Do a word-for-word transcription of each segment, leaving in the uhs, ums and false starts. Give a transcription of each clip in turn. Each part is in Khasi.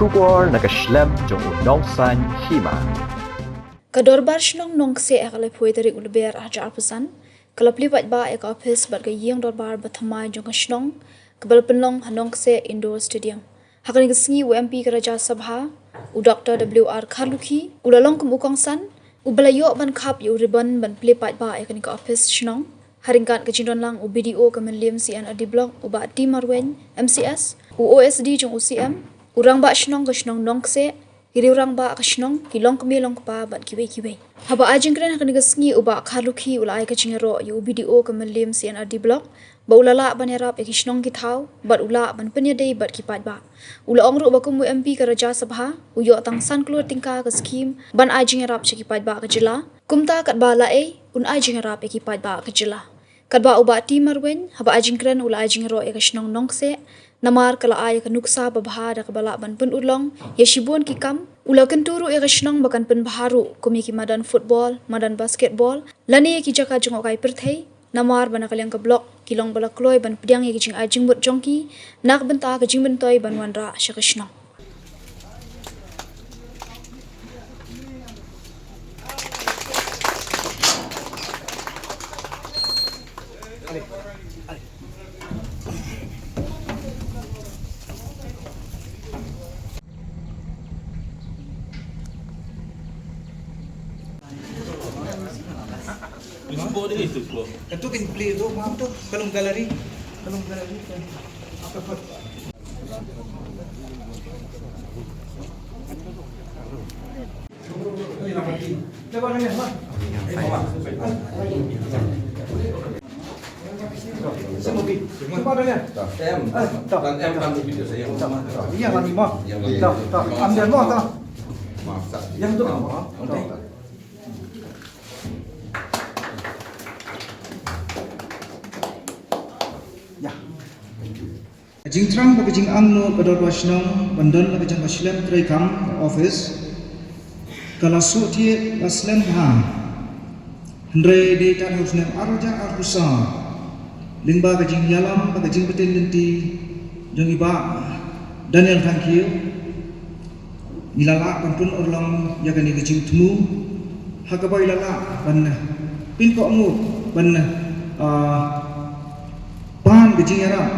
Khubor na ka shlem jong u Nongsaiñ Hima. Ka Dorbar Shnong Nongkseh ha ka laiphew tarik u Lber arhajar arphew san ka la plie paidbah ïa ka ophis bad ka ïing dorbar ba thymmai jong ka shnong kaba la pynlong ha Nongkseh Indoor Stadium. Ha kane ka sngi u M P ka Rajya Sabha, u Doctor W R Kharlukhi, u la long kum u kongsan uba la ïoh ban khap ïa u ribbon ban plie paidbah ïa kane ka ophis shnong. Ha ryngkat ka jingdon lang u B D O ka Mylliem C and R D Block, u Bah T Marwein, M C S, u O S D jong u C M, u rangbah shnong ka shnong Nongkseh, ki riew rangbah ka shnong, ki longkmie longkpa bad kiwei kiwei. Haba ai jingkren ha kane ka sngi, u Bah Kharlukhi u la ai ka jingïaroh ïa u B D O ka Mylliem C and R D Block ba u la lah ban ïarap ïa ki shnong ki thaw bad u lah ban pynïadei bad ki paidbah. U la ong ruh ba kum u M P ka Rajya Sabha, u ïoh tang san klur tyngka ka skhim ban ai jingïarap sha ki paidbah ka jylla. Kumta katba la ei, un ai jingïarap ïa ki paidbah ka jylla. Katba u Bah T Marwein, haba ai jingkren u la ai jingïaroh ïa ka shnong Nongkseh namar ka la ai ïa ka nuksa babha da kaba lah ban pynurlong ïa shibun ki kam. U la kyntu ruh ïa ka shnong ba kan pynbha ruh kum ïa ki madan football, madan basketball lane ïa ki jaka jngohkai pyrthei, namar ba na ka liang ka block ki long ba la kloi ban pdiang ïa ki jingai jingmut jong ki na ka bynta ka jingmyntoi ban wanrah sha ka shnong. Itu kan play tu, maaf tu, kalau galeri, kalau galeri kan apa apa. Ka jingthrang bad ka jingangnud ka dorbar shnong ban don la ka jong ka shlem treikam, ka office, ka la shu thied la slem bha. Hynrei dei tang ha u snem arhajar arphew saw, lyngba ka jingïalam bad ka jingbtin lynti jong i Bah Daniel Thangkhiew, ngi la lah ban pynurlong ïa kane ka jingthmu ha kaba i la lah ban pynkohnguh ban, ah, pan ka jingïarap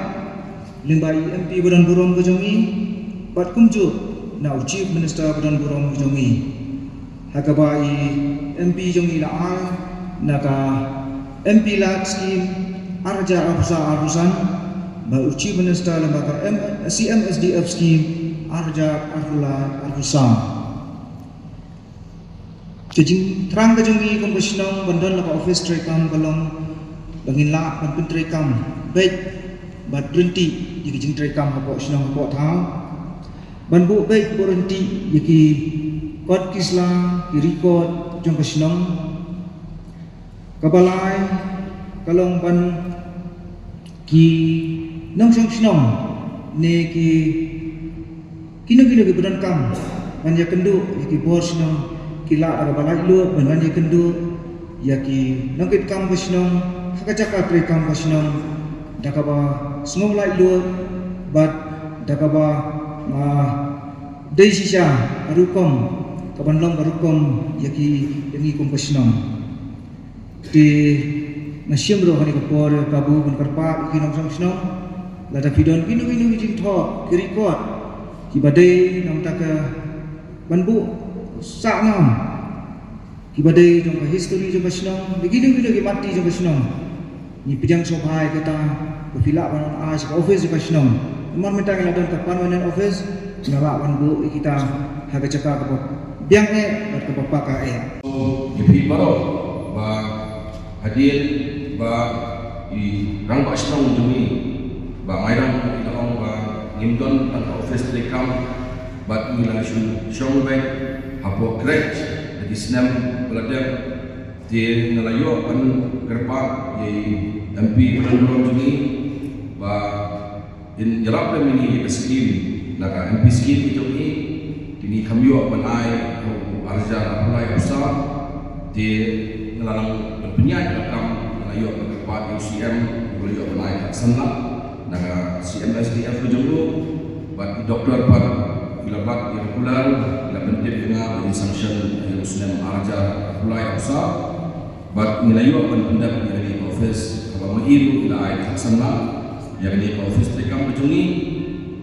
lyngba i M P ba don burom ka jong ngi bad kumjuh na u Chief Minister ba don burom ka jong ngi. Ha kaba i M P jong ngi la ai na ka M P lad scheme arhajar arphew saw arphew san bad u Chief Minister lyngba ka M-, C M S D F scheme arhajar arphew lai arphew saw. Ka jingthrang ka jong ngi kum ka shnong ban don la ka office treikam ka long ba ngin lah ban pyntreikam beit bad ryntih ïa ki jingtreikam hapoh shnong hapoh thaw. Ban buh beit buh ryntih ïa ki kot ki sla, ki record jong ka shnong. Kaba lai ka long ban ki nongshong shnong ne ki kino kino kiba donkam ban ïakynduh ïa ki bor shnong ki lah da kaba laitluid ban wan ïakynduh ïa ki nongkitkam ka shnong ha ka jaka treikam ka shnong da kaba sngewlaitluid bad da kaba, ah, dei shisha ka rukom kaban long ka rukom ïa ki, ïa ngi kum ka shnong. Te nga shim ruh ha kane ka por ïa ka bun ban kyrpad ïa ki nongshong shnong, lada phi don kino kino ki jingthoh ki record kiba dei na ka bynta ka ban buh sahnam kiba dei jong ka history jong ka shnong, ne kino kino ki mati jong ka shnong, ngi pdiang sngewbha ïa kata ba phi lah ban ai sha ka office jong ka shnong. Namar mynta ngi la don ka permanent office, ngi lah ban buh ïa kita ha ka jaka kaba biang eh bad kaba paka eh. Ïa phi baroh ba hadien ba i rangbah shnong jong ngi Bah Mairang i la ong ba ngim don tang ka office treikam bad ngi la shu shong beit hapoh krej da ki snem ba la dep. Te nga la ïoh ban kyrpad ïa i M P ba don burom jong ngi ba in ïarap lem ïa ngi ïa ka skim na ka M P skim ka jong ngi. Te ngi kham ïoh ban ai ha u arhajar arphew lai arphew saw. Te nga la nang ban pynïaid ïa ka kam, nga la ïoh ban kyrpad ïa u C M ba la ïoh ban ai ka san lak na ka C M S D F ka jong u bad i doktor pat Ila bad ila kular ila pyntip ila ba in sanction ila u snem arja kulai usa. Bad ngi la ïoh ban pyndep ila ni office haba ma iru ila ai tak samla ila ni office te kam kajungi.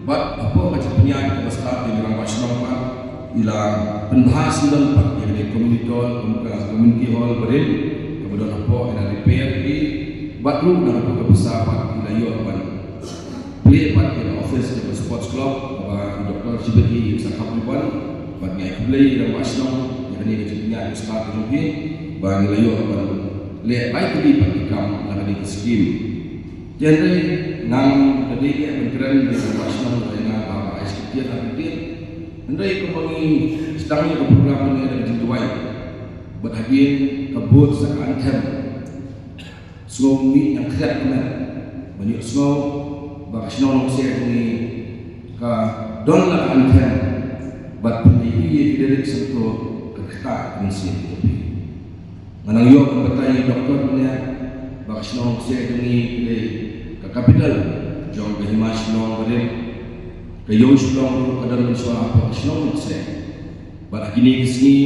Bad apo ka jingpynïaid ka basta ila rang ba shnong pat ila pynbha sendon pat ila ni community hall community hall barim. Kaba don apo ila repair ki bad ru na ka basta pat ila ïoh ban Plie pat ïa ka office jong ka sports club ba i Doctor Jibet i sa khap ribbon. Bad ngai khublei ïa ka shnong ïa kane ka jingpynïaid ka start ka jong phi ba ngi la ïoh ban leh bai kali pat ki kam na kane ka skim. Te hynrei ngan ka dei ïa ban kren ïa ka shnong ïa nga ba ba ai skit ïa ka kit. Hynrei kumba ngi sdang ïa ka program ne da ka jingduwai bad hadien ka bud sa ka anthem. Sngew ngi ñiangkhreh kmen ban ïohsngew ba ka shnong Nongkseh jong ngi ka don la ka anthem bad pynleit ïa ki lyrics sngewthuh ka ktah ka mynsiem jong phi. Nga nang ïoh ban batai ïa doktor mynne ba ka shnong Nongkseh jong ngi ka dei ka capital jong ka hima Shillong barim. Ka ïew Shillong ruh ka don mynshuwa hapoh ka shnong Nongkseh. Bad ha kine ki sngi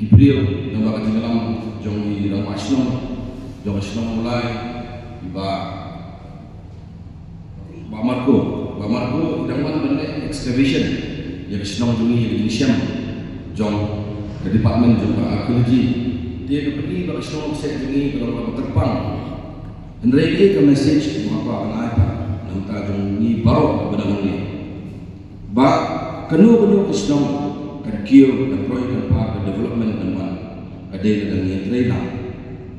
ki briew naba ka jingïalam jong i rangbah shnong jong ka shnong Mawlai i Bah Bah Marco, Bah Marco i dang wan ban leh excavation ïa ka shnong jong ngi, ïa ka jingshem jong ka department jong ka archaeology. Te ka pyni ba ka shnong Nongkseh jong ngi ka long kaba kyrpang. Hynrei ka message kaba nga kwah ban ai pat na ka bynta jong ngi baroh kaba dang wan leh. Ba kano kano ka shnong kan kiew, kan roi, kan par, ka development kan wan, ka dei lada ngi ïatrei lang,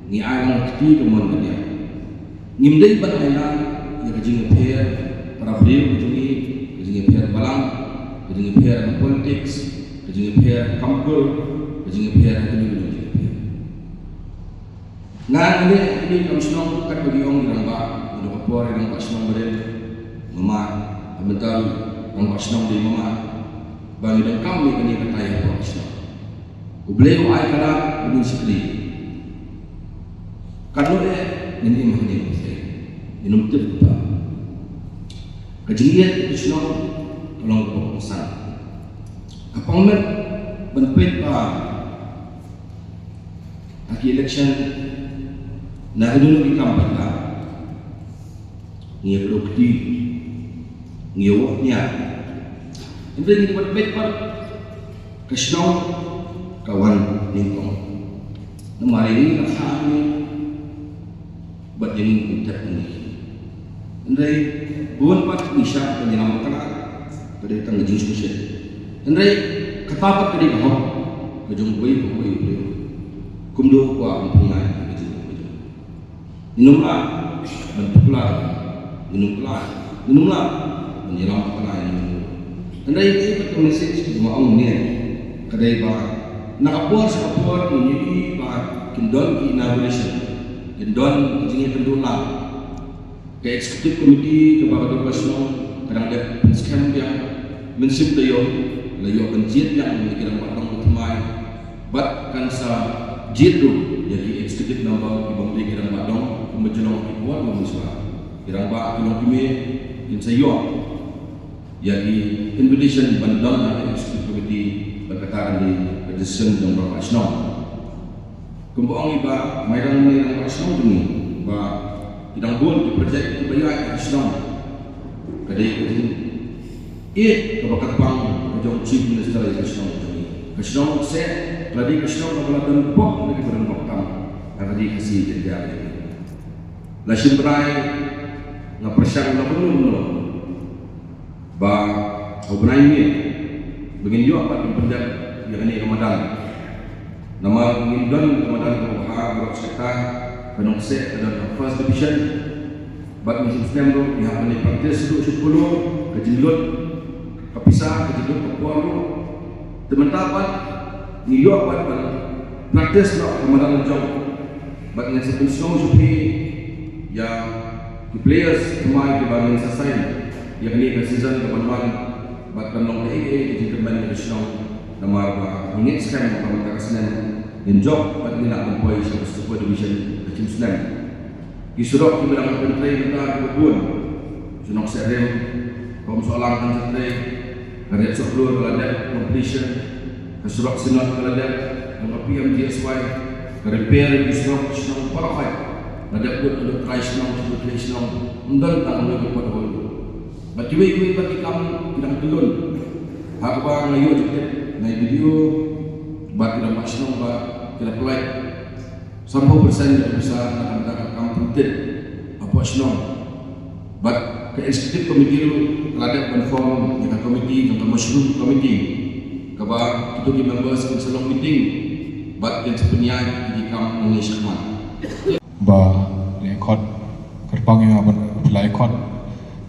ngi ai lang ka kti ka mon ka diang. Ngim dei ban ai lang ïa ka jingïapher para briew ka jong ngi, ka jingïapher balang, ka jingïapher politics, ka jingïapher kamkul, ka jingïapher kano kano ka jingïapher. Nga nga leh ha kine ki kam shnong kat ba ki ong i rangbah, nga dei ka por i rangbah shnong barim, mama, ha mynta i rangbah shnong dei mama, ba ngi donkam ïa kane ka tai hapoh ka shnong. U Blei u ai ka lad ba ngin shakri. Katno eh ngin im ha kane ka pyrthei, ngin ym tip ba ka jingïeit ka shnong ka long kaba kongsan. Ka pang met ban peit ba Ha ki election na ka dei ki kam paidbah. Ngi ïa kdew kti, ngi ïa wad nia. Hynrei ngi pat peit pat ka shnong ka wan nyngkong. Namar ïa ngi la kha ngi bad ïa ngi ngi tep ngi. Hynrei bun pat ngi shah ka ngi lam bakla ka dei tang ka jingsngewsih. Hynrei kata pat ka dei ka hok ka jong uwei pa uwei u briew. Kumno u kwah ban pynïaid ka jingim ka jong u. Ngin ym lah ban puklar, ngin ym lah, ngin ym lah ban ïalam bakla ïa ngi. Hynrei kaei pat ka message kaba nga ong ne ka dei ba na ka por sha ka por ngi ïohi ba kin don ki inauguration, kin don ki jingïakynduh lad. Ka executive committee kaba ka Dorbar Shnong ka dang dep pynskhem biang mynsiem taïew, la ïoh ban jied biang ïa ki rangbah dong ba thymmai bad kan sa jied ruh ïa ki executive member kiba ym dei ki rangbah dong kumba ju long ha ki por ba mynshuwa. Ki rangbah ki longkmie kin sa ïoh ïa ki invitation ban don ha ka executive committee bad kata kan dei ka decision jong rangbah shnong. Kumba ong i Bah Mairang, Mairang ka shnong jong ngi ba ki dang bun ki project kiba ïaid ha ka shnong. Ka dei ka jingïeit kaba kyrpang ka jong u Chief Minister ïa ka shnong jong ngi. Ka shnong Nongkseh ka la dei ka shnong kaba la don bok na kiba don bok tam ha ka ri Khasi Jaiñtia jong ngi. La shim bnai nga pyrshang na kumno kumno ba ha u bnai miet ba ngin ïoh pat ban pyndep ïa kane ka madan. Namar ngin don ka madan kaba bha baroh shi katta, ka Nongkseh ka don ha first division. Bad ngin shem snem ruh ngi hap ban practice ruh sha polo, ka jinglut ka pisa, ka jinglut ka por ruh. Te mynta pat ngi ïoh pat ban practice noh ka madan la jong. Bad ngan sa pynsngew sha phi ïa ki players thymmai kiba ngin sa sign ïa kane ka season kaban wan. Bad kan long kaei kaei ka jingkyrmen ka shnong namar ba ngi ngeit skhem ba mynta ka snem ngin jop bad ngin lah ban poi sha ka Super Division ka jong u snem. Ki surok kiba dang pyntrei mynta kiba bun, sha Nongkseh Rim, Umsohlang kan sa trei, Ka Red Sox Floor ka la dep completion, ka surok Synod ka la dep, ka P M G S Y, ka repair ki surok shnong baroh, ka dep bud ka trai shnong, shnong, trai shnong, ym don tang ka pothole. Bad kiwei kiwei pat ki kam ki dang kyllon. Ha kaba nga ïoh jingtip na video, bad ki dang ba shnong ba ki la pynlait. Sampau persen jong ka pisa na ka bynta ka kam pyntit hapoh shnong. Bad ka executive committee ruh ka la dep ban form ïa ka committee jong ka mushroom committee. Kaba kito ki members kin sa long meeting bad kin sa pynïaid ïa ki kam nangne shakhmat. Ba leh khot kyrpang ïa nga ban pynlait khot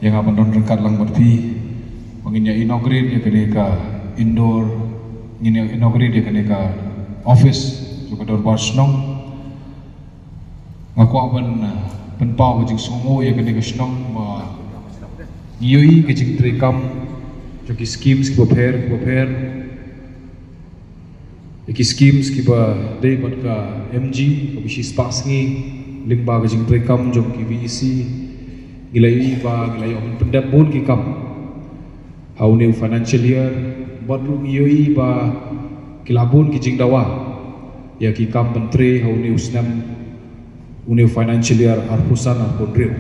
ïa nga ban don ryngkat lang bad phi. Ba ngin ïa inaugurate ïa kane ka indoor, ngin ïa inaugurate ïa kane ka office jong ka dorbar shnong. Nga kwah ban, uh, pynpaw ka jingsngewnguh ïa kane ka shnong ba ngi ïohi ka jingtrei kam jong ki schemes kiba pher kiba pher. Ïa ki schemes kiba dei bad ka M G kaba shispah sngi lyngba ka jingtrei kam jong ki V E C. Ngi la ïohi ba ngi la ïoh ban pyndep bun ki kam ha une u financial year, bad ruh ngi ïohi ba ki la bun ki jingdawa ïa ki kam ban trei ha une u snem, une u financial year arphew san arphew hynriew.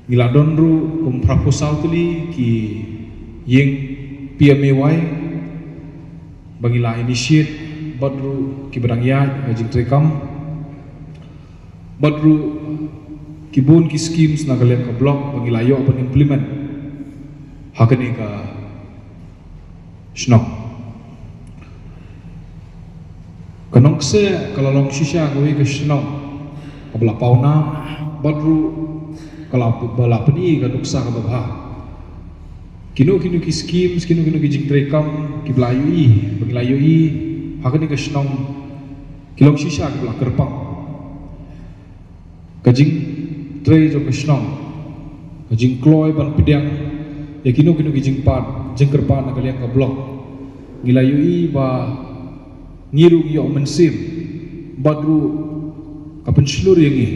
Ngi la don ruh kum phraphew saw tylli ki ïing P M A Y ba ngi la initiate, bad ruh kiba dang ïaid ha jingtrei kam, bad ruh ki bun ki schemes na ka liang ka block ba ngi la ïoh ban implement ha kane ka shnong. Ka Nongkseh ka la long shisha kawei ka shnong kaba la pawnam, bad ruh ka la, ba la pyni ka nuksa kaba bha. Kino kino ki schemes, kino kino ki jingtrei kam kiba la ïohi, ba ngi la ïohi ha kane ka shnong, ki long shisha kiba la kyrpang. Ka jingtrei jong ka shnong, ka jingkloi ban pdiang ïa kino kino ki jingpad jingkyrpad na ka liang ka block, ngi la ïohi ba ngi ruh ngi ïoh mynsiem, bad ruh ka pynshlur ïa ngi.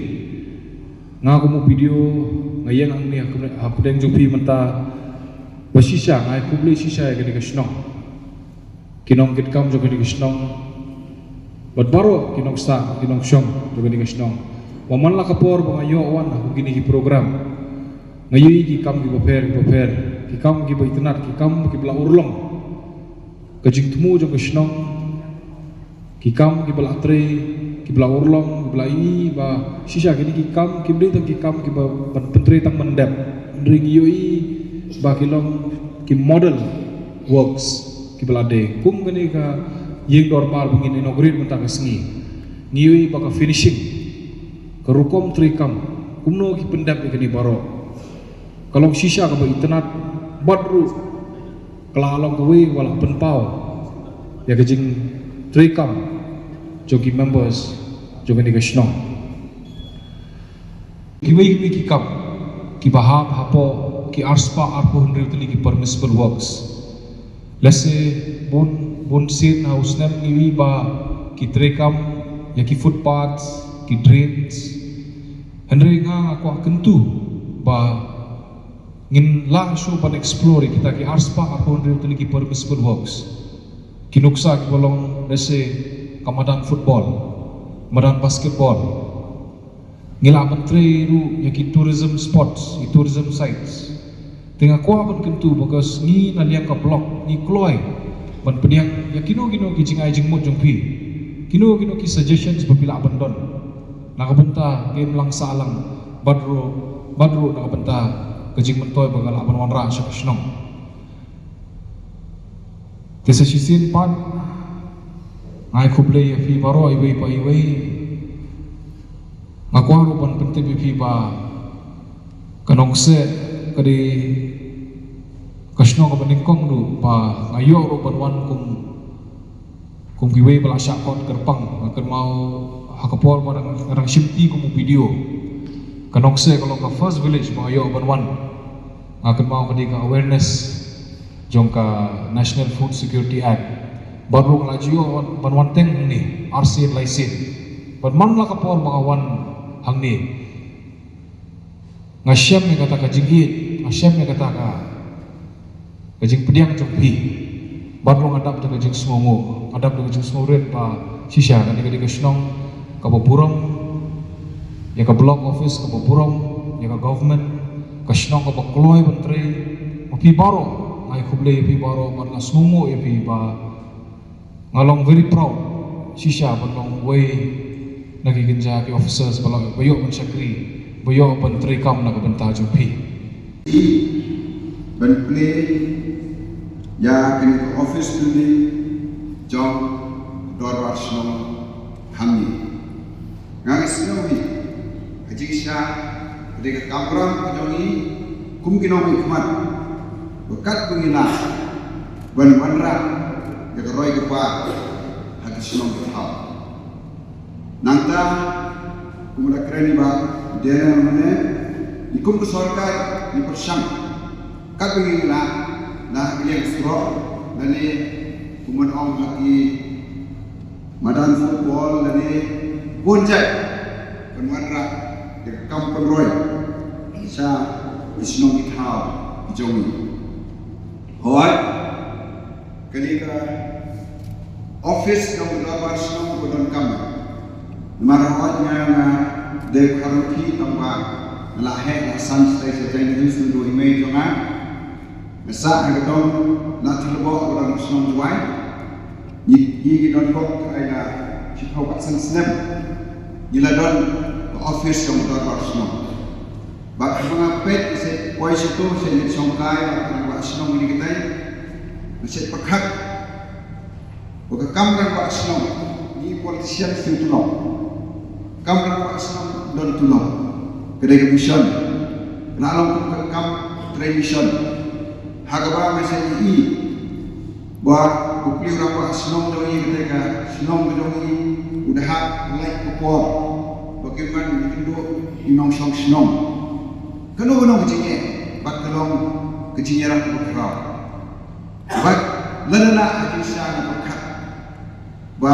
Nga kum u P D O nga ïeng hangne ha pdeng jong phi mynta ba shisha nga ai khublei shisha ïa kane ka shnong, ki nongkitkam jong kane ka shnong, bad baroh ki nongsah ki nongshong jong kane ka shnong. Ba man la ka por ba nga ïoh wan ha kine ki program, nga ïohi ki kam kiba pher kiba pher, ki kam kiba itynnad, ki kam kiba la urlong ka jingthmu jong ka shnong, ki kam kiba la trei, kiba la urlong, kiba la ïohi ba shisha kine ki kam kim dei tang ki kam kiba ban pyntrei tang ban dep, hynrei ngi ïohi ba ki long ki model works kiba la dei. Kum kane ka ïing dorbar ba ngin inaugurate mynta ka sngi, ngi ïohi ba ka finishing, ka rukom trei kam, kumno ki pyndep ïa kane baroh, ka long shisha kaba itynnad, bad ruh ka la long kawei kaba la pynpaw ïa ka jingtrei kam jong ki members jong kane ka shnong. Kiwei kiwei ki kam kiba hap hapoh ki arspah arphew hynriew tylli ki permissible works. Lehse bun, bun sien ha u snem ngi ïohi ba ki trei kam ïa ki footpaths, ki drains. Hynrei nga, nga kwah kyntu ba ngin lah shuh ban explore ïa kita ki arspah arphew hynriew tylli ki permissible works. Ki nuksa kiba long, lehse, ka madan football, madan basketball. Ngi lah ban trei ruh ïa ki tourism spots, ki tourism sites. Te nga kwah ban kyntu ba ka sngi na liang ka block ngi kloi ban pdiang ïa kino kino ki jingai jingmut jong phi, kino kino ki suggestions ba phi lah ban don na ka bynta ka imlang sahlang, bad ruh, bad ruh na ka bynta ka jingmyntoi ba ka lah ban wanrah sha ka shnong. Te sa shisien pat, nga ai khublei ïa phi baroh iwei pa iwei. Nga kwah ruh ban pyntip ïa phi ba ka Nongkseh ka dei ka shnong kaba nyngkong ruh ba nga ïoh ruh ban wan kum, kum kiwei ba la shah khot kyrpang. Nga kynmaw ha ka por ba nga dang, nga dang shimti kum u P D O, ka Nongkseh ka long ka first village ba nga ïoh ban wan. Nga kynmaw ka dei ka awareness jong ka National Food Security Act. Bad ruh nga la ju ïoh ban wan teng hangne arsien laisien. Bad man la ka por ba nga wan hangne, nga shem ïa kata ka jingïeit, nga shem ïa kata ka, ka jingpdiang jong phi. Bad ruh nga dap da ka jingsngewnguh, nga dap da ka jingsngewrit ba shisha kane ka dei ka shnong kaba burom ïa ka block office, kaba burom ïa ka government, ka shnong kaba kloi ban trei. Ma phi baroh, nga ai khublei ïa phi baroh bad nga sngewnguh ïa phi ba nga long very proud shisha ban long uwei na ki kynja ki officers ba la, ba ïoh ban shakri, ba ïoh ban treikam na ka bynta jong phi. Ban plie ïa kane ka office building jong Dorbar Shnong hangne. Nga sngew hi ha jingshisha ka dei ka kamram ka jong ngi kum ki nongmihkhmat ba katba ngi lah ban wanrah ïa ka roi ka par ha ki shnong ki thaw. Nangta, kumba la kren i Bah Daniel mynne, ngi kum ka sorkar ngi pyrshang katba ngi lah, na ha ka liang surok lane kumba ong ha ki madan football lane bun jait ban wanrah ïa ka kam pynroi sha ki shnong ki thaw ki jong ngi. Hooid, kane ka office jong u Dorbar Shnong ka donkam. Namar hooid nga, nga dei u kharlukhi tang ba nga la heh la san stai sha Jaintia Hills naduh i mei jong nga. Nga sah ha ka dong Nathilbok ka don ka shnong Jowai. Ngi, ngi ki don bok trai la shiphew pat san snem ngi la don ka office jong u Dorbar Shnong. Bad haba nga peit, nga shet poi shato, shet leit shongkai bad ka rangbah shnong kine ki taïew, nga shet pyrkhat ba ka kam rangbah shnong, ngi politician shu tulop. Kam rangbah shnong don tulop. Ka dei ka mission. Ka la long kum ka kam trei mission. Ha kaba nga shet ïohi ba u pli u rangbah shnong jong ngi, kata ka shnong ka jong ngi u da hap lait ka por ba kin wan ïakynduh ïa ki nongshong shnong. Kano kano ka jingeh bad ka long ka jingïarap kaba khraw. Bad lada na ha jingshisha nga pyrkhat ba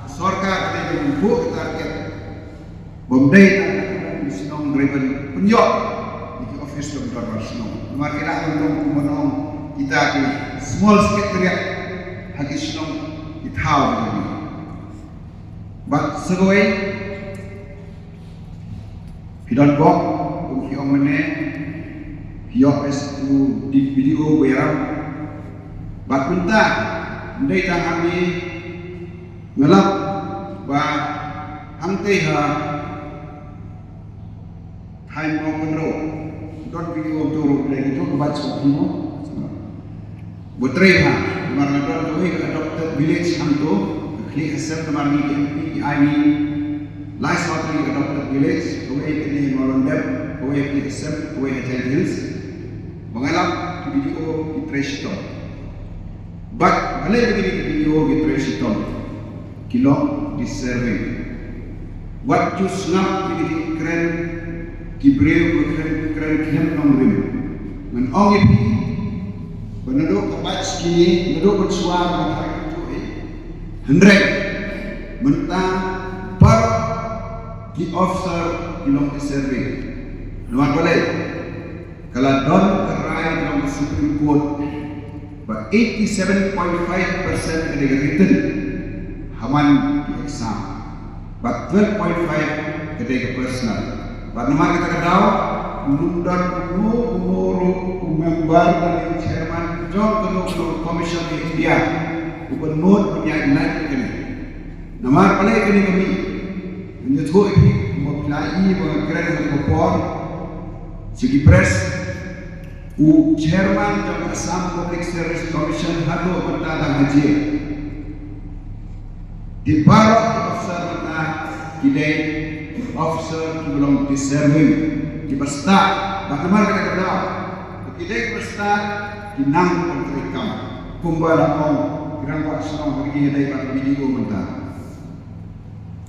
sorkar ka dei ban buh ka target ba ym dei tang ha ki shnong hynrei ban pynïoh ïa ki office jong u Dorbar Shnong. Namar ki lah ban long kumba ong kita ki small secretariat ha ki shnong ki thaw. Bad sa kawei, phi don bok, kum phi ong mynne, phi ïoh as u D P D O ba ïarap. Bad mynta, ym dei tang hangne, nga lap ba hangtei ha Thain Mawkynrew, don video to ruh, lei to ka bat sha phi mo. Ba trei ha, namar nga don kawei ka adopted village hangto, ka khlieh ha sem namar ngi ki M P ki ai ngi lai saw tylli adopted village, kawei kane Mawlyndep, kawei ha khlieh ha sem, kawei ha Jaintia Hills. Ba nga lap ki video ki trei shitom. Bad balei ba kine ki video ki trei shitom? Ki long deserving. Wat ju sngap ïa ki jingkren ki briew ba kren, kren khlem nongrim. Ngan ong ïa phi ba naduh ka batch kine, naduh mynshuwa ba nga tharai kumjuh hi. Hynrei mynta baroh ki officer ki long deserving. Namar balei? Ka la don ka rai jong ka Supreme Court ba eighty seven point five percent ka dei ka written ha man ki exam, bad twelve point five ka dei ka personal. Bad namar kata ka daw, ym don uno uno ruh u member lane u chairman jong kano kano ka commission ha India uba nud ban ïaid lait ïa kane. Namar balei kane ka mih? Ngan ïathuh ïa phi, kumba phi la ïohi ba nga kren ha kaba por sha ki press, u chairman jong ka Assam Public Service Commission haduh mynta dang ha jail. Te baroh ki officer mynta ki dei ki officer kiba long deserving, kiba stad. Bad namar kata ka daw, ba ki dei kiba stad, ki nang ban treikam. Kumba la ong ki rangbah shnong, ha kine dei bad video mynta.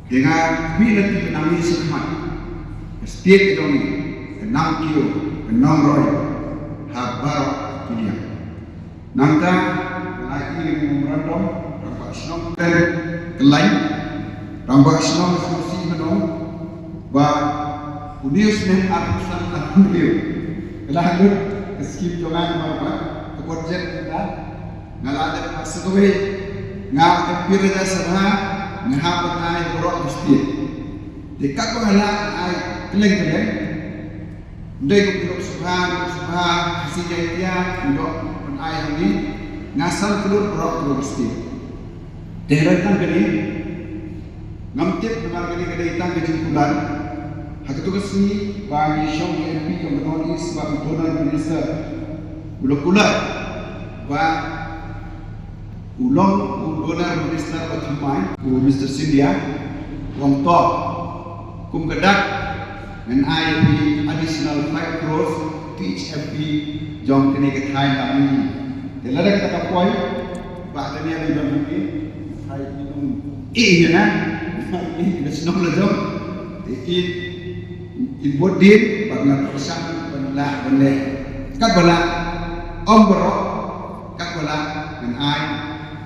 Te nga khmih lynti ba nang ïa sngewthuh ka state ka jong ngi ka nang kiew ka nang roi ha baroh ki liang. Nangta nga la ïohi ïa ka memorandum, rangbah shnong ter kyllain, rangbah shnong sngewsih mynno ba une u snem arphew san arphew hynriew ka la lut ka skim jong nga namar ba ka Budget mynta nga la dep ha sa kawei, nga em pir raja sabha, nga hap ban ai baroh ka state. Te katba nga lah ban ai kylleng kylleng, ym dei kum ki lok sabha, lok sabha Khasi Jaiñtia, ki lok ban ai hangne, nga san klur baroh ka state. Te hynrei tang kane ngam tip namar kane ka dei tang ka jingkular. Ha katu ka sngi ba ngi shong ïa u M P jong ka North East ba u donor minister u la kular ba u long u donor minister ba thymmai, u Mister Scindia, u ong to kum ka dak ngan ai ïa phi additional five crores to each M P jong kane ka thaiñ Lammingi. Te lada kata ka poi, Bah Daniel i don hangne, thaiñ i nong i ïa na, i na shnong la jong. Te i, i bud din bad nga pyrshang ban lah ban leh. Katba lah, ym baroh, katba lah ngan ai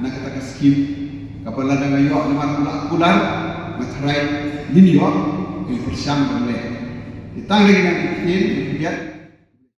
na kata ka skim. Kaba lada nga ïoh namar kular kular, nga tharai ngin ïoh, ngin pyrshang ban leh. Te tang kine ki ktien, ki ktien.